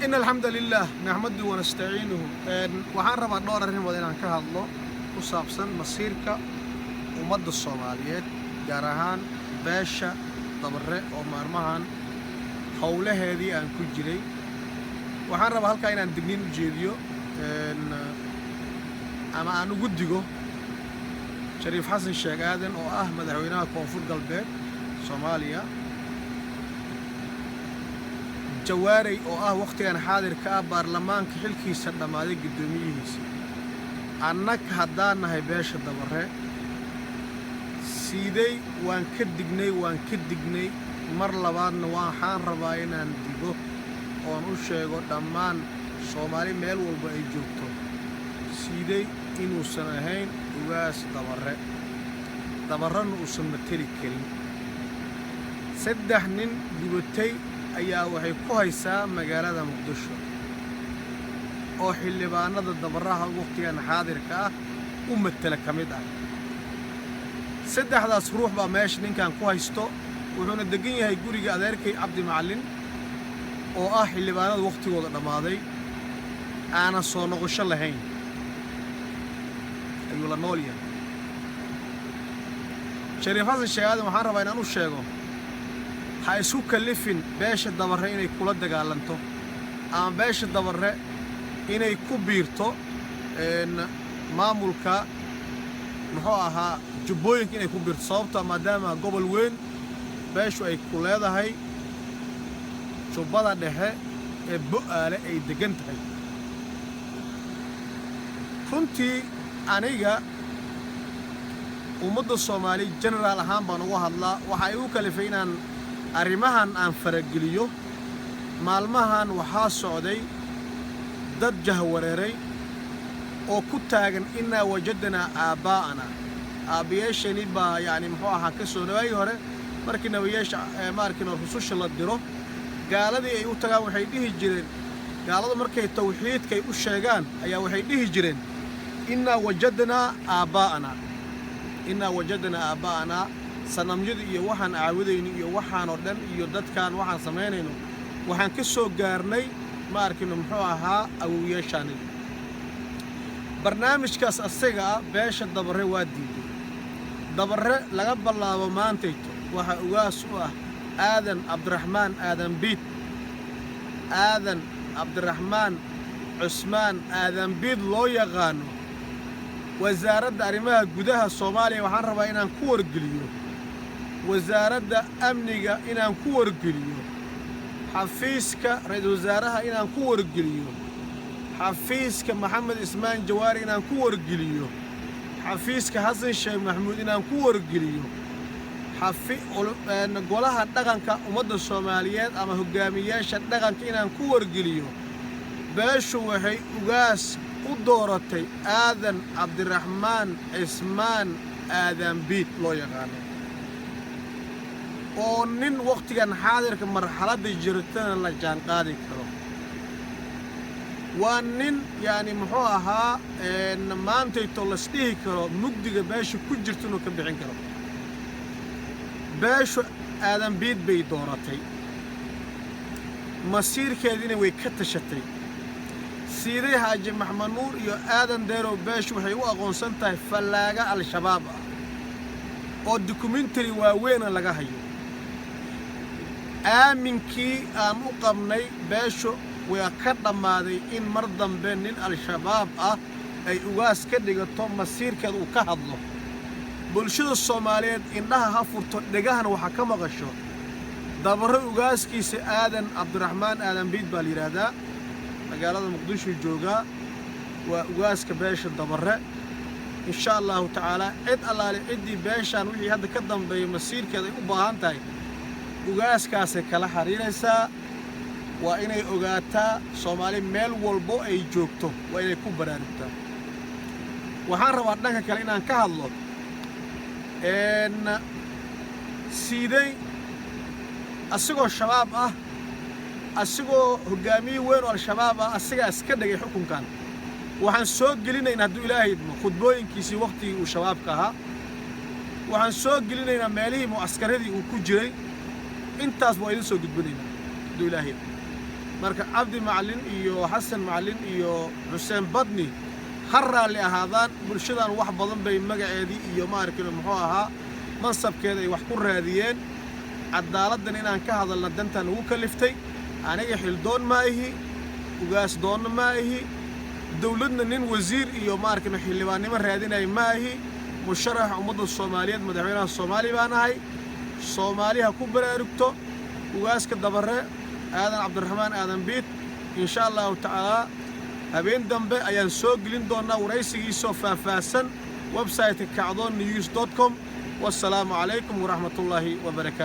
إن الحمد لله نحمده ونستعينه. Waxaan rabaa dhowr arrimood inaan ka hadlo ku saabsan masiirka ummadda Soomaaliyeed, gaar ahaan beesha Dabare oo maalmahan howlaheedii aan ku jiray. Waxaan rabaa halkaa inaan digniin u jeediyo ama aan ugu digo Shariif Xasan Sheekh Aadan oo ah madaxweynaha Koonfur Galbeed Soomaaliya, Jawaarey oo ah wakhtigan xaadirka ah baarlamaanka xilkiisa dhammaaday guddoomiyihiisa. Annag haddaan nahay beesha Dabare, Siidey waan ka dignay, waan ka dignay. Mar labaadna waxaan rabaa inaan digo oon u sheego dhammaan Soomaali meel walba ay joogto, Siidey inuusan ahayn ugaas Dabare, Dabarrana uusan mateli karin. Saddex nin gubatay ayaa waxay ku haysaa magaalada Muqdisho oo xildhibaanada Dabaraha wakhtigan xaadirka ah u matela ka mid ah. Saddexdaas ruux baa meesha ninkan ku haysto, wuxuuna degan yahay guriga adeerkay Cabdi Macallin oo ah xildhibaanada wakhtigooda dhammaaday, aanan soo noqosho lahayn ayuu la nool yahay. Shariif Xasan Sheekh Aadan waxaan rabaa inaan u sheego, ha isku kallifin beesha Dabarre inay kula dagaalanto ama beesha Dabarre inay ku biirto maamulka, muxuu ahaa, Jubbooyinka inay ku biirto, sababto maadaama gobol weyn beeshu ay ku leedahay Jubbada Dhexe ee Bo'aale ay deggan tahay. Runtii aniga ummadda Soomaali general ahaan baan uga hadlaa. Waxaa igu kalifay inaan arrimahan aan farageliyo, maalmahan waxaa socday dad jahwareeray oo ku taagan إنا وجدنا آباءنا, aabbayaashani baa yacni muxuu ahaa ka soo waagii hore markii nabiyaasha maarkin rususha la diro, gaaladii ay u tagaan waxay dhihi jireen, gaaladu markay tawxiidkay u sheegaan ayaa waxay dhihi jireen إنا وجدنا آباءنا, إنا وجدنا آباءنا. Sanamyadu iyo waxaan caabudayno iyo waxaan oo dhan iyo dadkan waxaan samaynayno waxaan ka soo gaarnay, ma arkino, muxuu ahaa, awowyaashaanay. Barnaamijkaas asaga ah beesha Dabare waa diiday. Dabare laga bilaabo maantayto waxaa ugaas u ah Aadan Cabdiraxmaan Aadan Biid, Aadan Cabdiraxmaan Cusmaan Aadan Biid loo yaqaano. Wasaaradda arrimaha gudaha Soomaaliya waxaan rabaa inaan ku wargeliyo, wasaaradda amniga inaan ku wargeliyo, xafiiska ra-iisul wasaaraha inaan ku wargeliyo, xafiiska Maxamed Ismaan Jawaari inaan ku wargeliyo, xafiiska Xasan Sheekh Maxamuud inaan ku wargeliyo, golaha dhaqanka ummadda Soomaaliyeed ama hogaamiyeyaasha dhaqanka inaan ku wargeliyo. Beeshu waxay ugaas u dooratay Aadan Cabdiraxmaan Cismaan Aadan Biid loo yaqaano, oo nin wakhtigan xaadirka marxaladda jirtana la jaanqaadi karo. Waa nin yacni muxuu ahaa maantayto lasdhihi karo mugdiga beesha ku jirto inuu ka bixin karo. Beeshu Aadan Biid bay dooratay, masiirkeediina way ka tashatay. Siiday Xaaji Maxmed Nuur iyo Aadan Deerow beeshu waxay u aqoonsan tahay fallaaga Al-Shabaab ah oo documentary waaweyna laga hayo. Aaminkii aan u qabnay beeshu waa ka dhammaaday in mar dambe nin Al-Shabaab ah ay ugaas ka dhigato, masiirkeeda uu ka hadlo. Bulshada Soomaaliyeed indhaha ha furto, dhegahana waxa ka maqasho. Dabaro ugaaskiisa Aadan Cabdiraxmaan Aadan Biid baa la yidhaahdaa, magaalada Muqdisho joogaa, waa ugaaska beesha Dabare. Insha Allahu tacaalaa, cid allaale ciddii beeshaan wixii hadda ka dambeeya masiirkeeda ay u baahan tahay ugaaskaasay kala xiriiraysaa. Waa inay ogaataa Soomaali meel walbo ay joogto, waa inay ku baraarugtaa. Waxaan rabaa dhanka kale inaan ka hadlo Siiday asigoo Shabaab ah, asigoo hoggaamiye weyn oo Al-Shabaab ah, asigaa iska dhigay xukunkan. Waxaan soo gelinaynaa, hadduu Ilaahay idmo, khudbooyinkiisii wakhtigii uu Shabaabka ahaa. Waxaan soo gelinaynaa meelihii mucaskaradii uu ku jiray. Intaas waa idin soo gudbinaynaa hadduu Ilaahay idmo. Marka Cabdi Macalin iyo Xasan Macalin iyo Xuseen Badni ha raalli ahaadaan. Bulshadan wax badan bay magaceedii iyo, maarkin, muxuu ahaa, mansabkeeda ay wax ku raadiyeen. Cadaaladdan inaan ka hadalna dantaan ugu kaliftay. Aniga xildoon ma ihi, ugaas doonna ma ihi, dowladna nin wasiir iyo, maarkin, xildhibaannimo raadinaya ma ihi. Musharaxa ummadda Soomaaliyeed, madaxweynaha Soomaaliya baan ahay. Soomaali ha ku baraarugto. Ugaaska Dabare Aadan Cabdiraxmaan Aadan Biid, insha Allahu tacaalaa, habeen dambe ayaan soo gelin doonnaa waraysigiisoo faahfaahsan website-ka kacdoonnews.com. Wassalaamu calaykum waraxmatullaahi wabarakaatu.